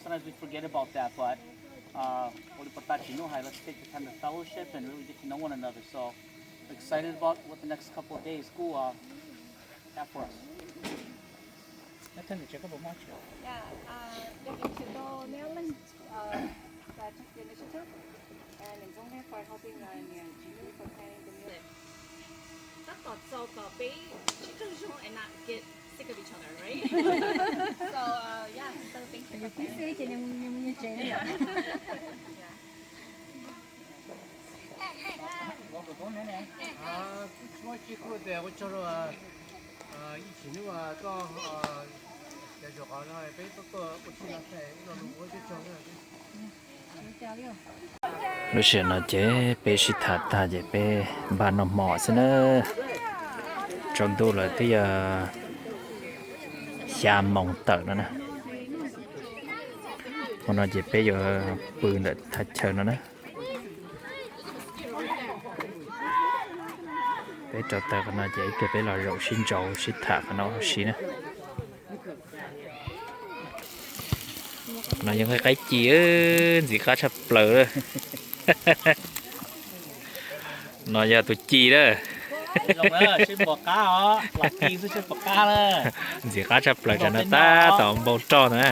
Sometimes we forget about that, but uh, ua li puas tas tsis hnub hais, let's take the time to fellowship and really get to know one another. So excited about what the next couple of days school uh, have for us. Welcome to Maryland. Uh, glad to be initiative, and it's only for helping our new junior for planning the meal. Tab tom txaus kom peb sib raug zoo and not get sick of each other, right? So, uh, yeah, so thank you. Kuv siab ces nws mus tsev. Lub sij hawm no ces peb sib tham tag ces peb npaj noj hmo xwb na. Tsaus ntuj lawm twb yog xya moos tawm no na. Hmo no ces peb yuav pw ntawm thaj chaw no na. Peb rau taws qhov no ces ib pliag peb los zaum sib ntsau sib tham qhov no ua si na. No yog nqaij ci, ntxim qab tshaj plaws. No yog tus ci lawm. Ntxim qab tshaj plaws, tsam no tab tom npau roj na.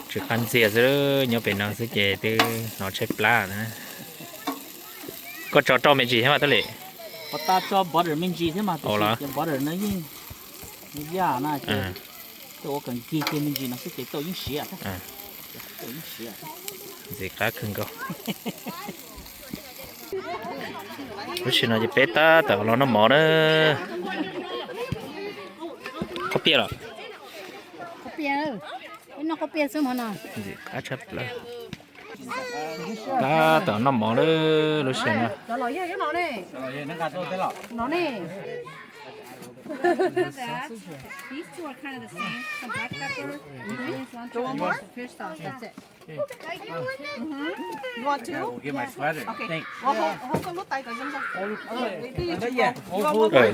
Tsw qab ntxiag xwb, nyob pem no xwb ces twb hnov tshaib plab na. Koj tso roj me ntsis thiab mas Tub Lis? Ua tas tso butter me ntsis thiab mas, tiam sis butter no yeej yaj na, ua kom nkig kiag me ntsis no xwb ces tau yeej siav. Ntxim qab kawg nkaus. Lub sij hawm no ces peb tab tom los noj mov na. Qaub piaj los? Ntxim qab tshaj plaws. Tab tom noj mov na lub sij hawm no.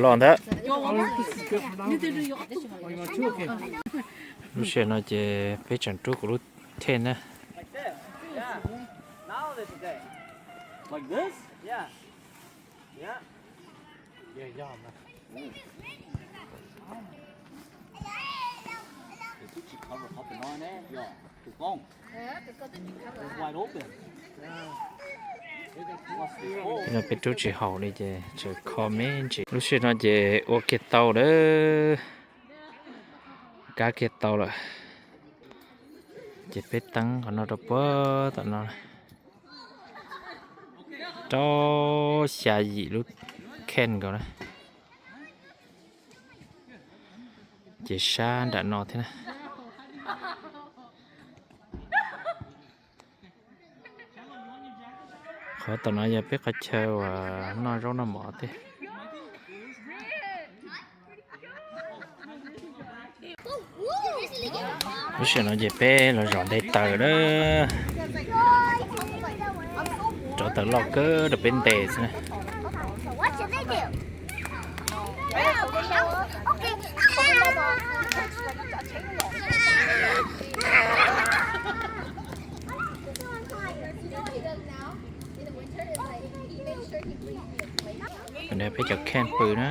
Los ntag. Lub sij hawm no ces peb tseem rub kuv lub tent na. Peb rub tsis haum li ces tseem kho me ntsis. Lub sij hawm no ces ua kiag tau lawm, kab kiag tau lawm. Ces peb teeb qhov no rau puag tom no rau xya yim lub tent nkaus na. Ces sab nram no thiab na. Qhov tom no yog peb qhov chaw uas noj zaub noj mov thiab. Lub sij hawm no ces peb los zom nte taws na. Rauv taws loj kawg rau peb nte xwb na. Peb cov camp pw na.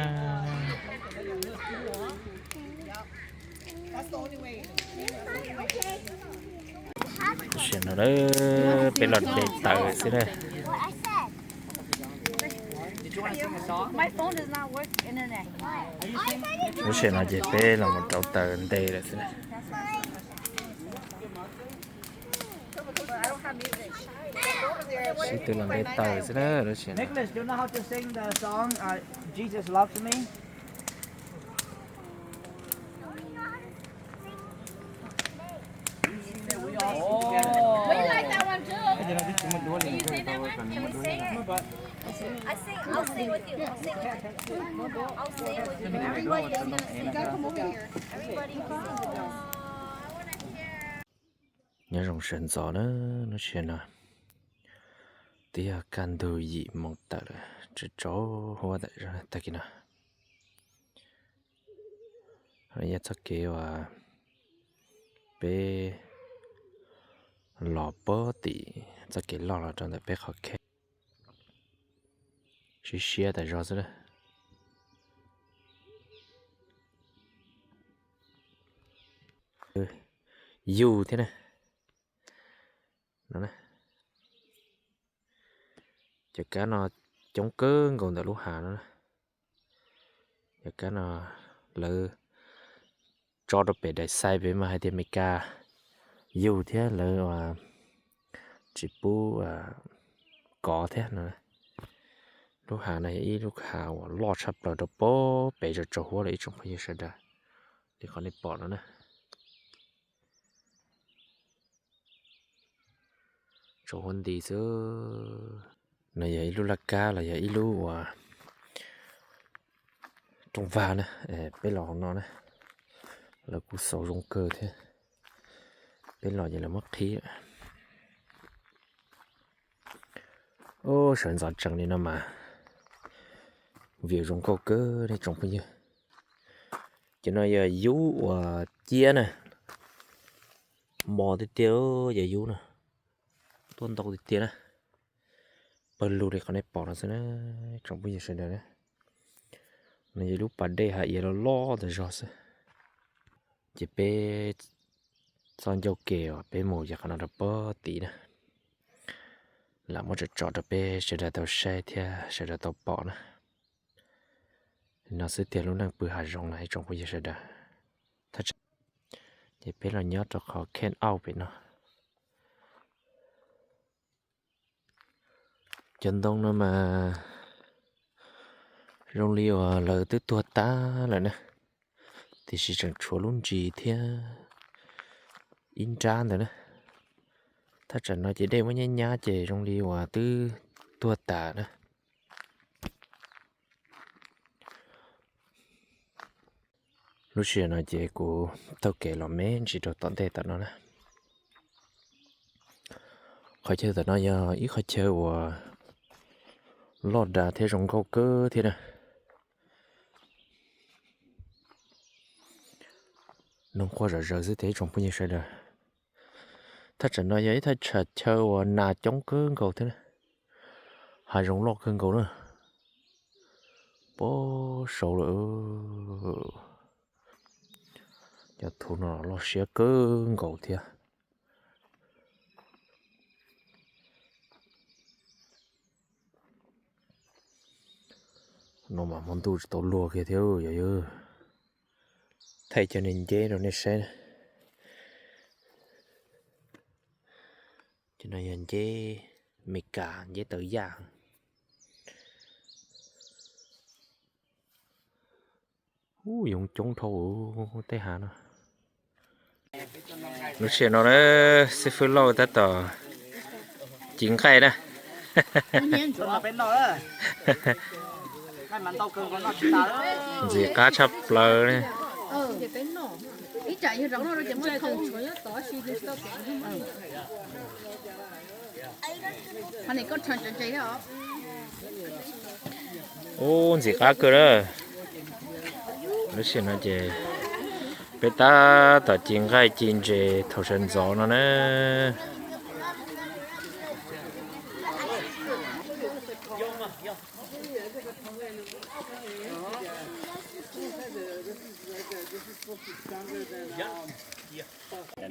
Tam sim no peb los de taws xwb na. Lub sij hawm no ces peb los mus rauv taws nte lawm xwb na. Sib tw los nte taws xwb na lub sij hawm no. Nicholas, do you know how to sing the song, uh, Jesus Loves Me? We like that one too. Can you say that one? Can we sing? I sing, I'll sing with you. I'll sing with you. I'll sing with you. Everybody is gonna sing. Everybody is singing. Nyob zoo sawv ntxov na, lub sij hawm no twb yog kaj ntug yim moos tawm lawm, tsaus huab tag kis no. Yog txoj kev uas peb los puag tim txoj kev loj los rau ntawm peb qhov khej, siab siab tas zog xwb na. Yug thiab na. Cov kab no coob kawg nkaus ntawm lub hav no na. Cov kab no lawv tso rau pem daim xais pem mas hais tias Meskas yug thiab lawv tsis pub kov thiab no. Lub hav no yog ib lub hav uas loj tshaj plaws rau puag pem tsaus huab lawm ib tsoom phooj ywg sawv daws li qhov nej pom no na. Tsaus huab nti xwb. No yog ib lub laj kab los yog ib lub uas rooj vag na. Peb los hauv no na, lawv kuj xaus zoo kawg thiab. Peb los ces lawv muab qhib. Ub, sawv ntxov tsees li no mas view zoo nkauj kawg nej tsoom phooj ywg. Cov no yog yub uas ciab na. Mos tiag tiag, yog yub no tuaj ntau tiag tiag na. Pawg lug li qhov nej pom no xwb na, tsoom phooj ywg sawv daws na. No yog ib lub pas dej hav iav loj loj tas zog xwb. Ces peb txoj ncauj ke uas peb mus ces qhov no rau puag tid na. Lam muab tsom tsom rau peb sawv daws tau saib thiab sawv daws tau pom na. No xwb tiag lub neej pw hav zoov no ib tsoom phooj ywg sawv daws. Ces peb los nyob rau qhov khej auj pem no. Cov ntoo no mas zoo li uas lawv twb tuag tag lawm na, tiam sis tseem tshuav lub ntsis thiab ib nrab ntawd na. Thaj tsam no ces dej muab nyab nyab ces zoo li uas twb tuag tas na. Lub sij hawm no ces kuv taug kev los me ntsis rau tom ntej tom no na. Qhov chaw tom no yog ib qhov chaw uas loj dav thiab zoo nkauj kawg thiab na. Noog quaj zom zaws xwb tiag ib tsoom phooj ywg sawv daws. Thaj tsam no yog ib thaj tsam chaw uas nas coob kawg nkaus thiab na. Hav zoov loj kawg nkaus na. Puag saud lawm. Cov thuv no loj siab kawg nkaus thiab. No mas hmo ntuj tsis tau luag kiag thiab yog. Thaij cov niag nceb rau nej saib na. Cov no yog nceb Meskas, nceb taw yaj. Ub, yoov coob dhau tej hav no. Lub sij hawm no na, xib fwb Lauj tab tom ci nqaij na. Ntxim qab tshaj plaws li. Ub, ntxim qab kawg na. Lub sij hawm no ces peb tab tom ci nqaij ci ntses thaum sawv ntxov no na.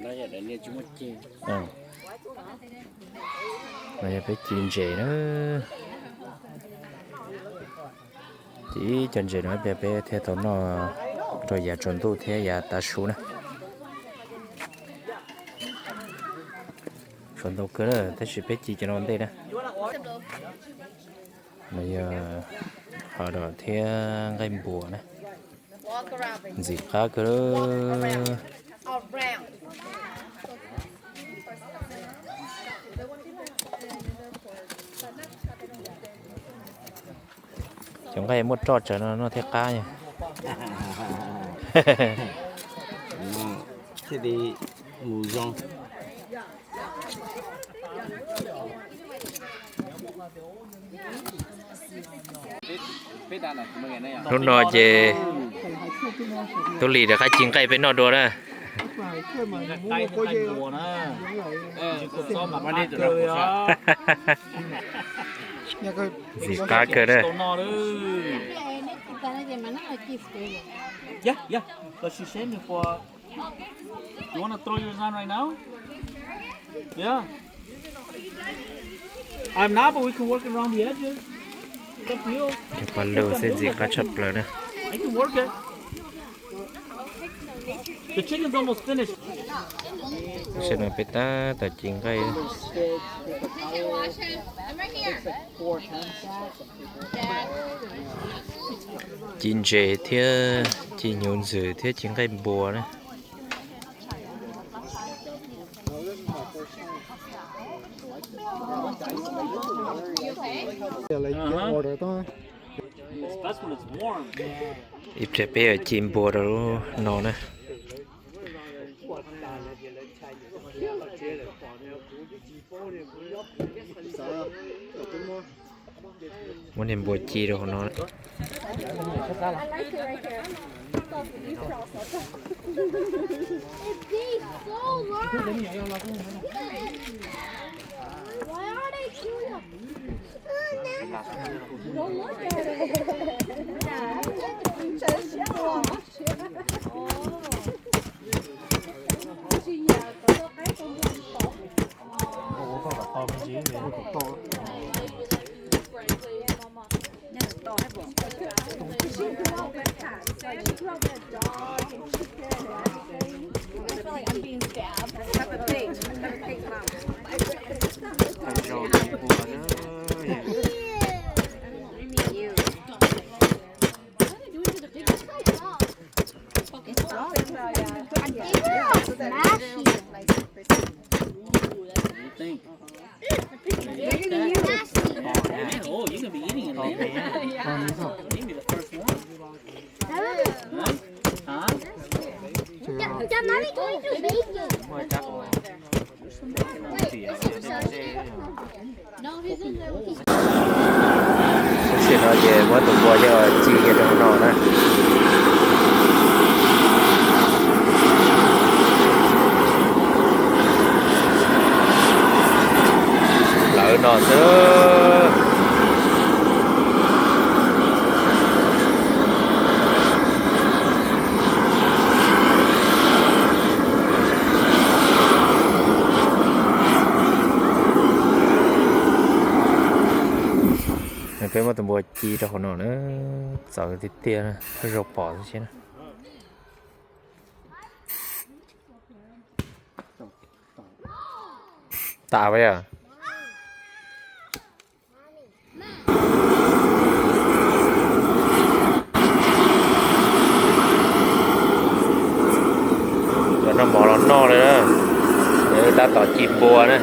No yog peb ci ntses na. Ces ib co ntses no peb thiaj tau noj rau yav tsaus ntuj thiab yav tav su na. Tsaus ntau kawg na, tab sis peb ci cov no ua ntej na. No yog hawv dam thiab nqaij npuas na. Ntxim qab kawg. Cov nqaij muaj roj tsawv no noj thiaj qab. Thiaj li mus zoo. Hnub no ces Tub Lis rov qab ci nqaij peb noj dua na. Ntxim qab kawg na. Cov paj lug xwb ntxim qab tshaj plaws na. Tam sim no peb tab tom ci nqaij. Ci ntses thiab ci hnyuv ntxwm thiab ci nqaij npua na. Ib pliag peb yuav ci npua rau lub no na. Muab niag npua ci rau hauv no. Tam sim no ces muab tus npua coj ci kiag rau hauv no na. Lawv no xwb. Peb muab tus npua ci rau hauv no na, txawv tiag tiag, thawj zaug pom xwb thiab na. Tas pas yog. Cov noj mov los noj li na, tab tom ci npua na.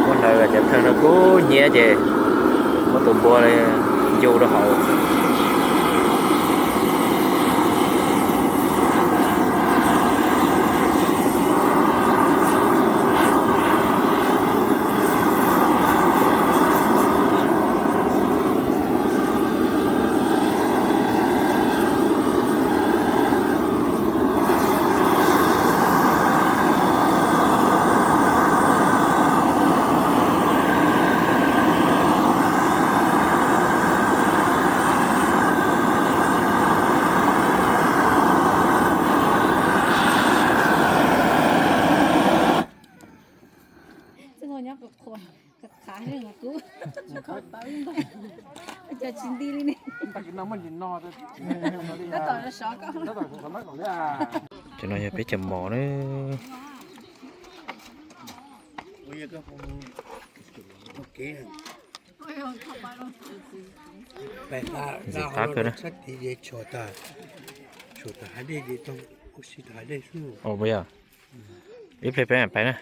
Muab hlawv cov thawj no kub hnyiab ces muab tus npua ncu rau hauv. Cov no yog peb cov mov na. Ntxim qab kawg na. Ua yog, ib pliag peb mam pais na.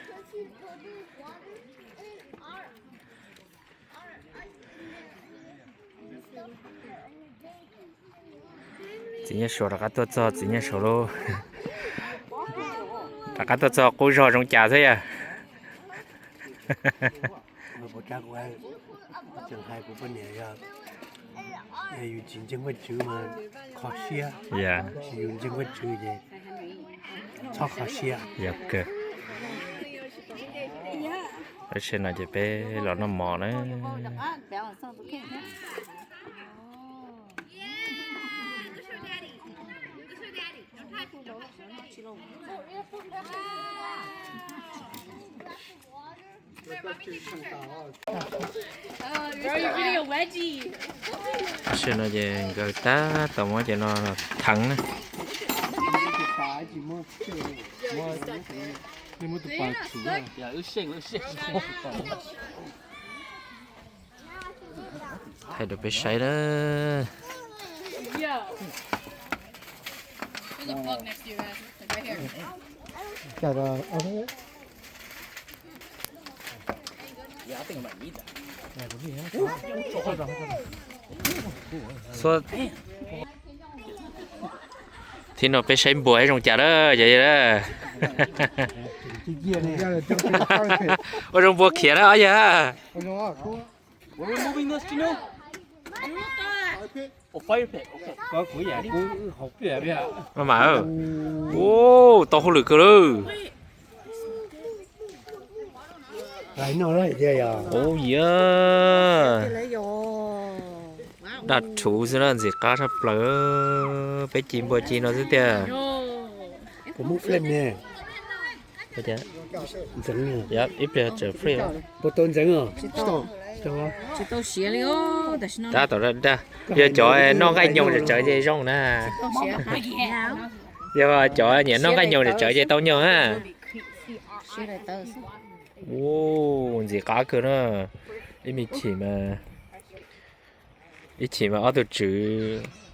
Txiv Nyiaj Suav rov qab tuaj txog, txiv Nyiaj Suav lauj. Rov qab tuaj txog qub zog zoo cas xwb yog. Tseem hais kuv poj niam yog, yus tsis ntseeg Vajtswv mas kho siab, yus ntseeg Vajtswv ces txhob kho siab. Yog kawg. Lub sij hawm no ces peb los noj mov na. Lub sij hawm no ces nkawd tab tom muab cov no los theev na. Thaij rau peb saib na. Thaum no peb saib npua zoo cas lawm. Ua zoo npua khiav na os yawg. Maj mam, tau hauj lwm kawg lawm. Ub, yog daj rhuv xwb na, ntxim qab tshaj plaws. Peb ci npua ci no xwb tiag. Ib pliag tseem free. Tab tom daj daj. Yog cov noj nqaij nyoos tsawv tsawv ces zoo na. Yog cov nyiam noj nqaij nyoos tsawv tsawv ces tau nyoos na. Ub, ntxim qab kawg na. Ib me chim mas, ib chim mas ob tug tswv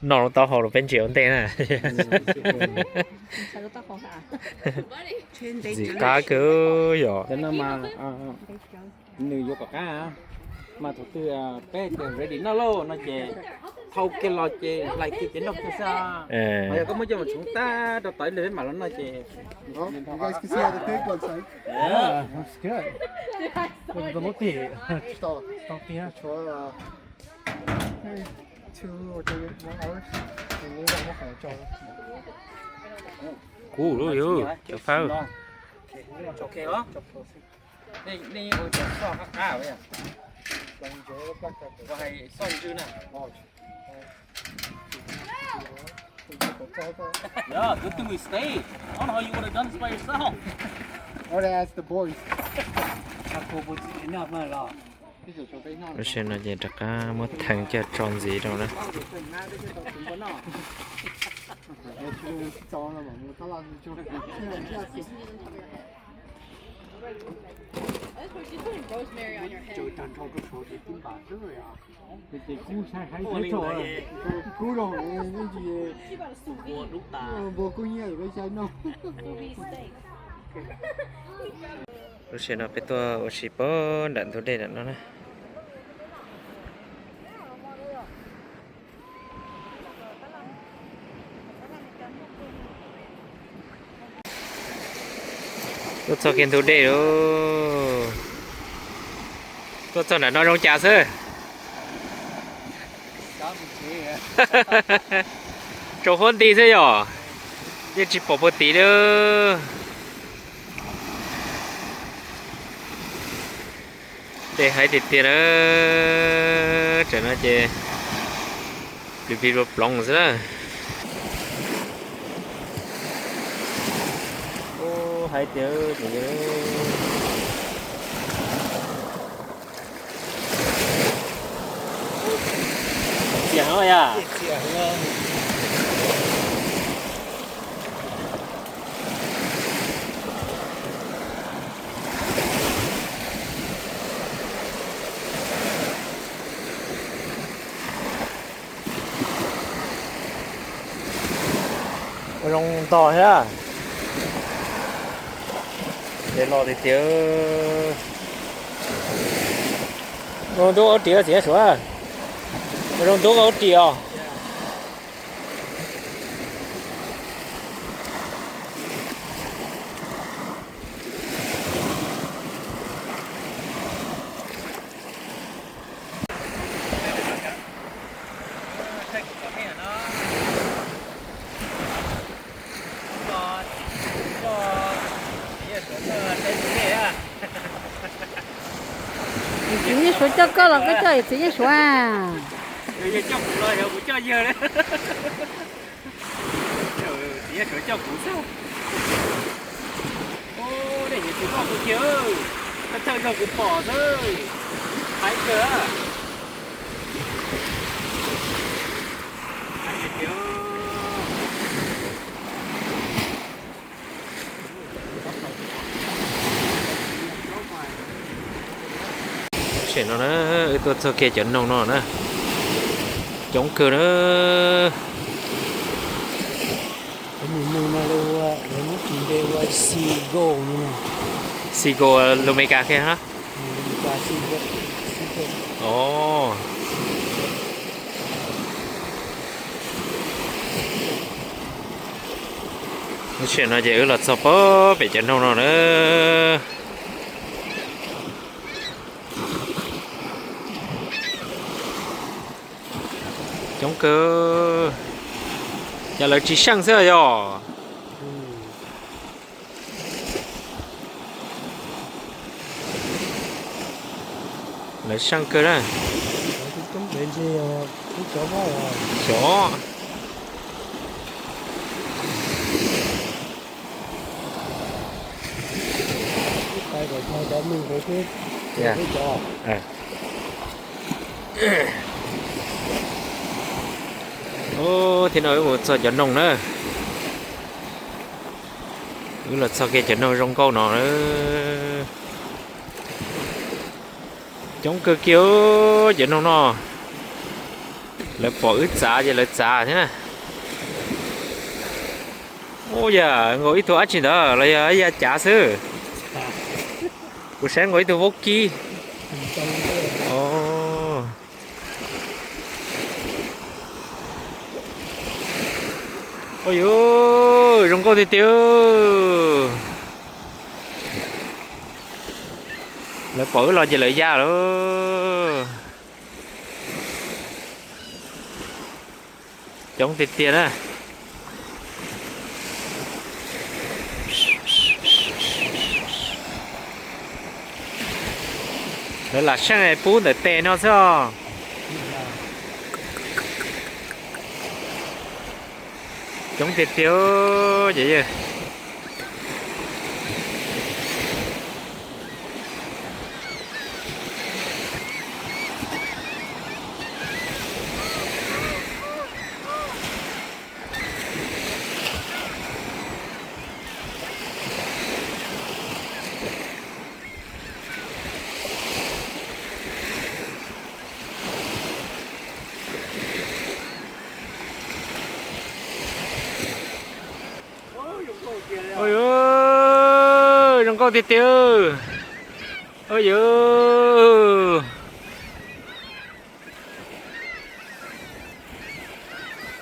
noj lub taub hau rau peb ntsia ua ntej na. Ntxim qab kawg yog. Nws yuav kom qab, mas thaum twg peb tias ready noj lauj no ces thau kiag los ces hlais kiag ces noj kiag xwb. Ho yog koj muab coj mus tshoov tag rau tom ib pliag peb mam los noj ces. Kuv lub yus cov fab. Nej ua cov soj qab qab, ua hais soj ntsw na. Yeah, good thing we stayed. I don't know how you would have done this by yourself. What I asked the boys. Lub sij hawm no ces rov qab muab theev coj tso ntxiv rau na. Lub sij hawm no peb tuaj ua si pog nram ntug dej nram no na. Tuaj txog kiag ntug dej lauj. Tuaj txog nram no zoo cas xwb. Tsaus huab nti xwb yom, yeej tsis pom puag tid li. Dej haib tiag tiag na. Tam no ces plig plig ploog ploog xwb na. Haib tiag. Txias heev yom. Ua zoo ntog thiab. Ces los tiag tiag. Ua zoo ntub ua ris txiv Suav. Ua zoo ntub ua ris os. Txiv Nyiaj Suav coj koj los koj coj txiv Nyiaj Suav? Yog coj kuv los yog kuv coj yawg li. Txiv Nyiaj Suav coj kuv xwb. Dej nyiam tsis loj kuv kiag, thawj thawj zaug kuv pom xwb. Haib kawg. Tam sim no na, wb tuaj txog kiag cov noog no na, coob kawg na. Cov noog no lawv ua, lawv muab tis npe ua seagull no. Seagull lus Amelikas kiag hab. Lus Amelikas seagull, seagull. Os. Lub sij hawm no ces wb los txog pem cov noog no na. Coob kawg, cas lawv tsis seej xwb yog? Lawv seej kawg na. Xyov. Thiab no wb mus txog cov noog na. Wb los txog kiag cov noog zoo nkauj no. Coob kawg kiag cov noog no. Lawv pom wb txav ces lawv txav thiab na. Ua yam nkaus ib tug dab tsi ntawd los yog ya cav xwb. Kuv saib nkaus ib tug vaub kib. Ua yus, zoo nkauj tiag tiag. Lawv pom wb los ces lawv ya lawm. Coob tiag tiag na. Lawv lam seej pub ntawm tes no xwb os. Coob tiag tiag ces yawg. Ua yus, zoo nkauj tiag tiag. Ua yus.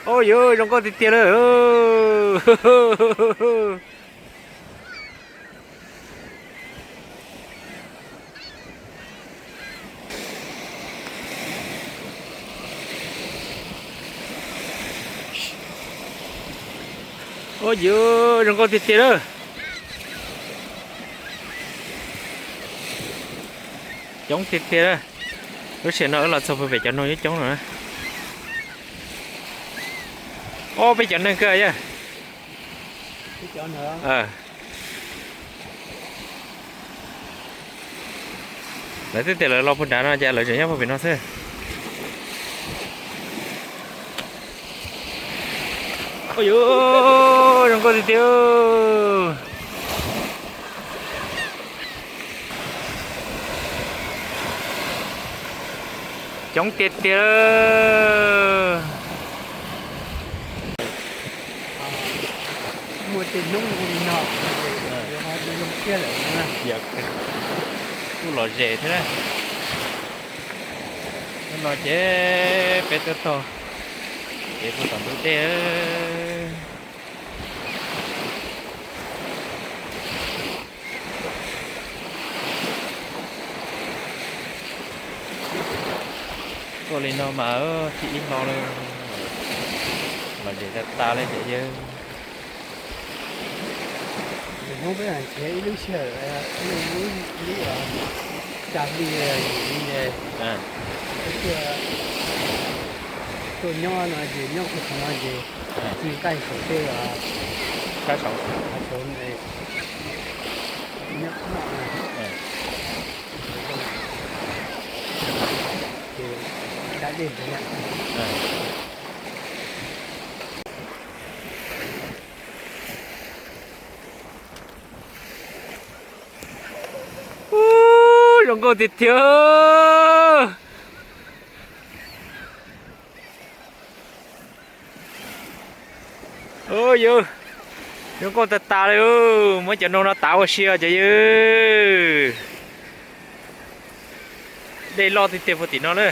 Ua yus, zoo nkauj tiag tiag lawm. Ua yus, zoo nkauj tiag tiag lawm. Coob tiag tiag. Lub sij hawm no wb los txog pem cov noog coob coob no na. Ob peb cov neeg kawg yawg. Lawv twb tias lawv los puag nrad no ces lawv tseem nyob puag pem no xwb. Ua yus, zoo nkauj tiag tiag. Coob tiag tiag. Muaj tej hnub li no, kuj los ze thiab na. Hnub no ces peb tuaj txog kev puag tom ntug dej. Tuaj li no mas thib ib hlo lawm. Ces tas tas li ces yawg. Hmoob peb nrhiav ib lub sij hawm, ib lub, ib lub, cas li li ces tuaj nyob no ces nyob kiag qhov no ces txi nqaij saum tej, sab saud, saud nyob noj na. Ces da dej ntawd na. Ub, zoo nkauj tiag tiag. Ub, yawg, zoo nkauj tag tas li. Muab cov noog no tav ua si os cov yawg. Dej loj tiag tiag puag tim no na.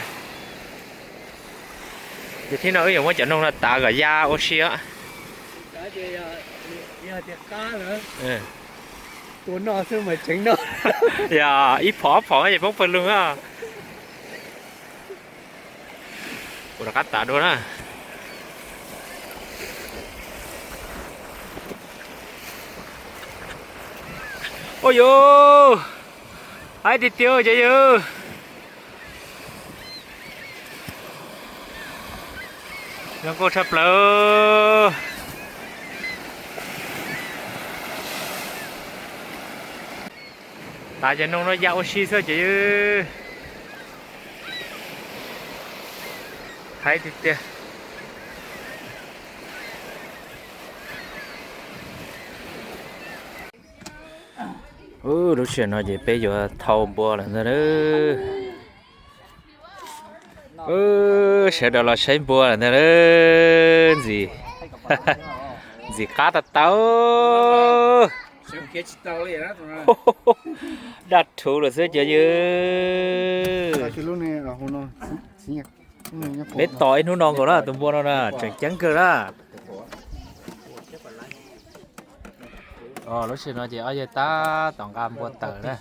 Ces thib no wb yuav muab cov noog no tav kom ya ua si os. Yog ib phom ob phom ces poob pawg lug na. Kuv rov qab tav dua na. Ua yus, haib tiag tiag cov yawg. Zoo nkauj tshaj plaws. Tav cov noog no ya ua si xwb cov yawg. Haib tiag tiag. Lub sij hawm no ces peb yuav thau npua lawm ntag lauj. Sawv daws los saib npua lawm ntag lauj. Ntxim, ntxim qab tag tau. Daj rhuv lawm xwb cov yawg. Peb tos ib hnub no nkaus na, tus npua no na tseem ceeb kawg na. Lub sij hawm no ces ob yawg tab tom nqa npua tawm na.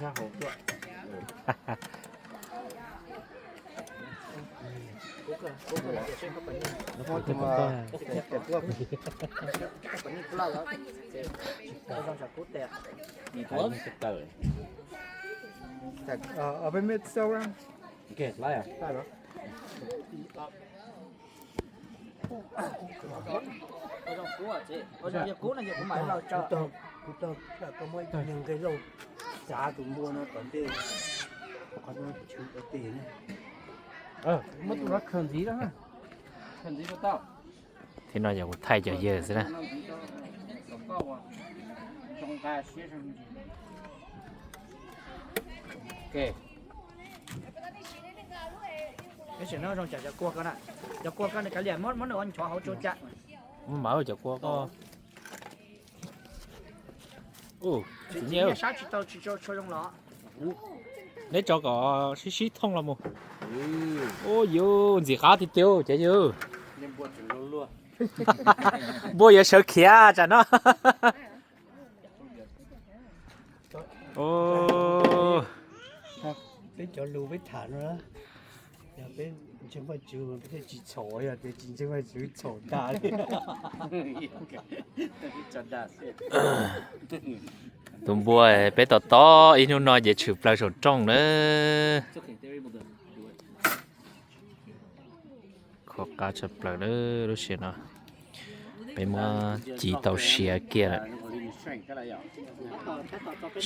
Kuv tau, kuv tau muab ib tug niag nqe lauj txav tus npua no tom ntej, qhov no tshwv tom tes na. Muab tus no khaws ntxiv, khaws ntxiv rau tau. Thib no yog kuv thaij cov yawg xwb na. Tab sis no zoo tsam cov kua ko na, cov kua ko nws kav liam muab nws ua nchov hauv tsuas cam. Muab mas cov kua ko. Txiv nyiaj sab tsis tau tsis tshua zoo los. Neb tso kom sib sib thooj los mus. Ua yus ntxim qab tiag tiag cov yawg. Npua yuav sawv khiav tsam no. Peb cov lus peb tham no, yog peb ntseeg Vajtswv mas peb thiaj tsis txhaum, yog tias tsis ntseeg Vajtswv txhaum tas li. Tus npua peb tos tos ib hnub no ces tshwm plaws saum rooj na. Kho qab tshaj plaws lawm lub sij hawm no. Peb muab ci tau siav kiag lawm.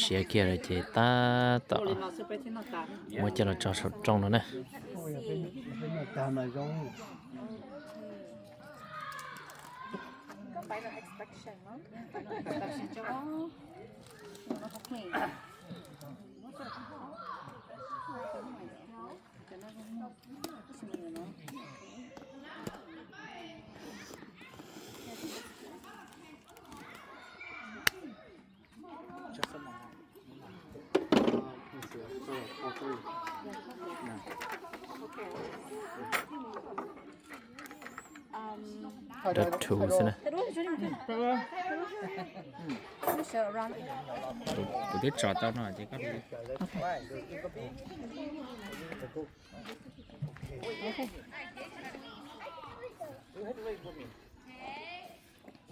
Siav kiag lawm ces tab tom muab coj los tso saum rooj no na. Dab rhuv xwb na. Kuv twb tso tau no ces koj.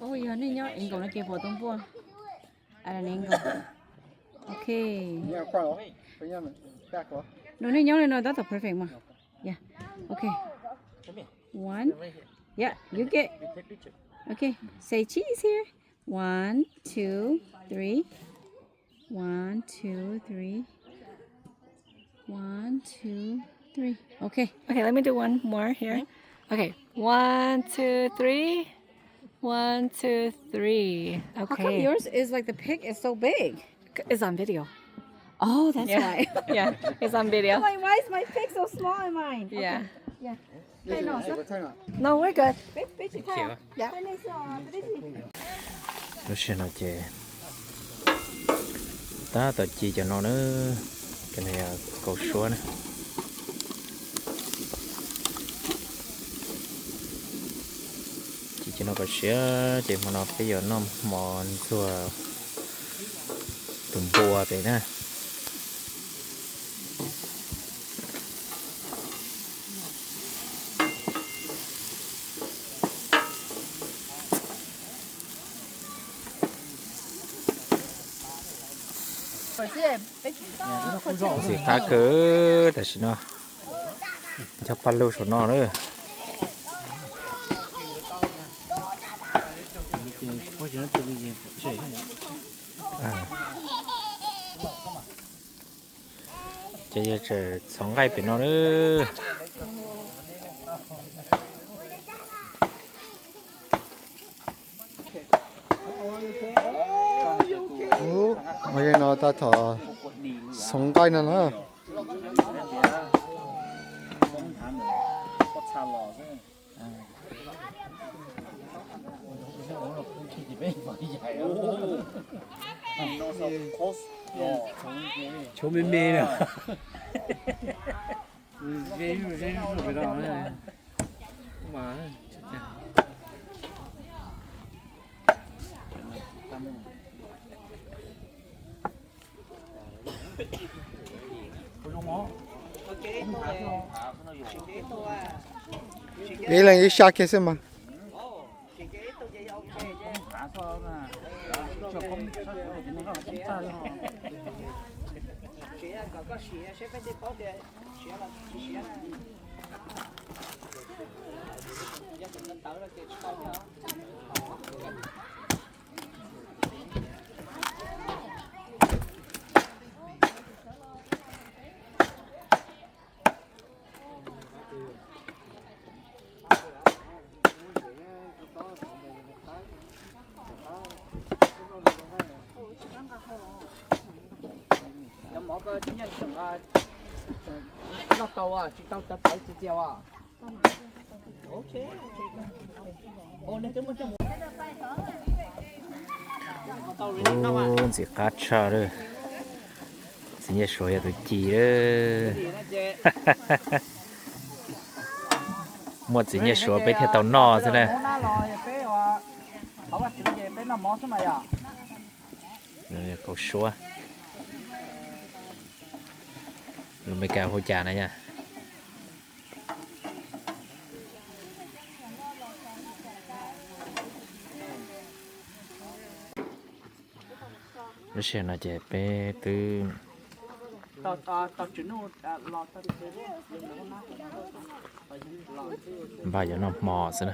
Ua yog nej nyob angle no ces pom tus npua. Angle. Ok. Nws nej nyob li no tab tom perfect mas. Yeah. Ok. One. Yeah, you get. Okay. Say cheese here. One, two, three. One, two, three. One, two, three. Okay. Okay, let me do one more here. Okay. One, two, three. One, two, three. Okay. How come yours is like the pic is so big? It's on video. Oh, that's why. Yeah, it's on video. I'm like, why is my pic so small in mine? Yeah. Okay. Yeah. No, we're good. Lub sij hawm no ces tab tom ci cov no na, cov no yog kaus suab na. Ci cov no kom siav ces hmo no peb yuav noj hmo ntxuag tus npua pem na. Ntxim qab kawg tam sim no. Cog paj lug saum no na. Ces yog tseem txhov nqaij pem no na. Ub, ua li no tab tom txhov nqaij no na. Tshuav me me na. Ib leeg ib sab kiag xwb mas. Cov mov koj tsis nyeej tseem noj tau, tsis tau tawv tawv tsis tias. Ub, ntxim qab tshaj lawm. Txiv Nyiaj Suav yog tus ci lawm. Muaj Txiv Nyiaj Suav peb thiaj tau noj xwb na. Kaus suab. Lus Meskas hu cas na yom? Lub sij hawm no ces peb twb npaj yuav noj hmo xwb na.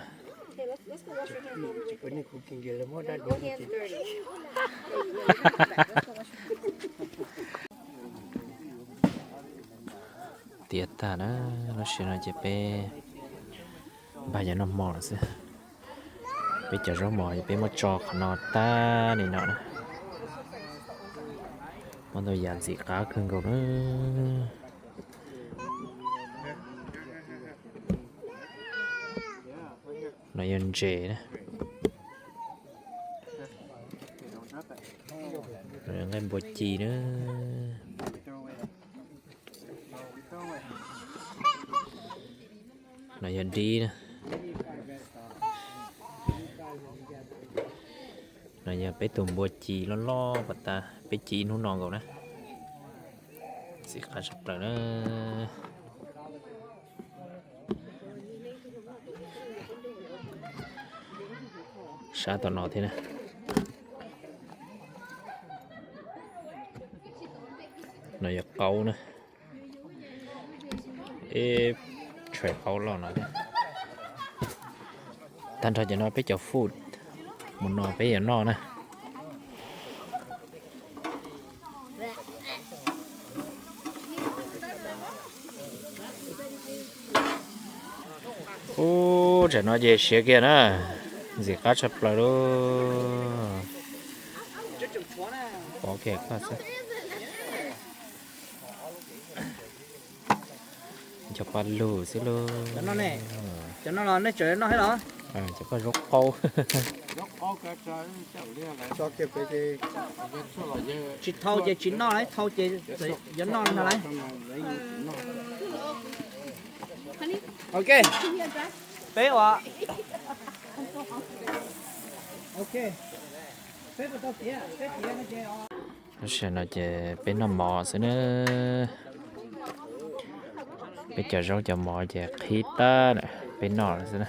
Tiav tag na, lub sij hawm no ces peb npaj yuav noj hmo lawm xwb. Peb cov zaub mov peb muab tso qhov no tag li no na. Muab ntau yam ntxim qab kawg nkaus na. No yog ntses na. No yog nqaij npua ci na. No yog dib na. No yog peb tus npua ci loj loj pas tas, peb ci ib hnub no nkaus na. Ntxim qab tshaj plaws na. Sab tom no thiab na. No yog qaub na. Ib tray qaub loj no thiab. Tag nrho cov no peb cov food, mus no peb yuav noj na. Ub, tsam no ces siav kiag na, ntxim qab tshaj plaws lauj. Pov kiag koj xwb. Cov paj lug xwb lauj. Cov no los nej tseem noj thiab los? Cov paj zaub qaub. Tsis thau ces tsis noj, thau ces yuav noj no lawm. Ok, peb ua. Lub sij hawm no ces peb noj mov xwb na. Peb cov zaub cov mov ces qhib tag lawm, peb noj lawm xwb na.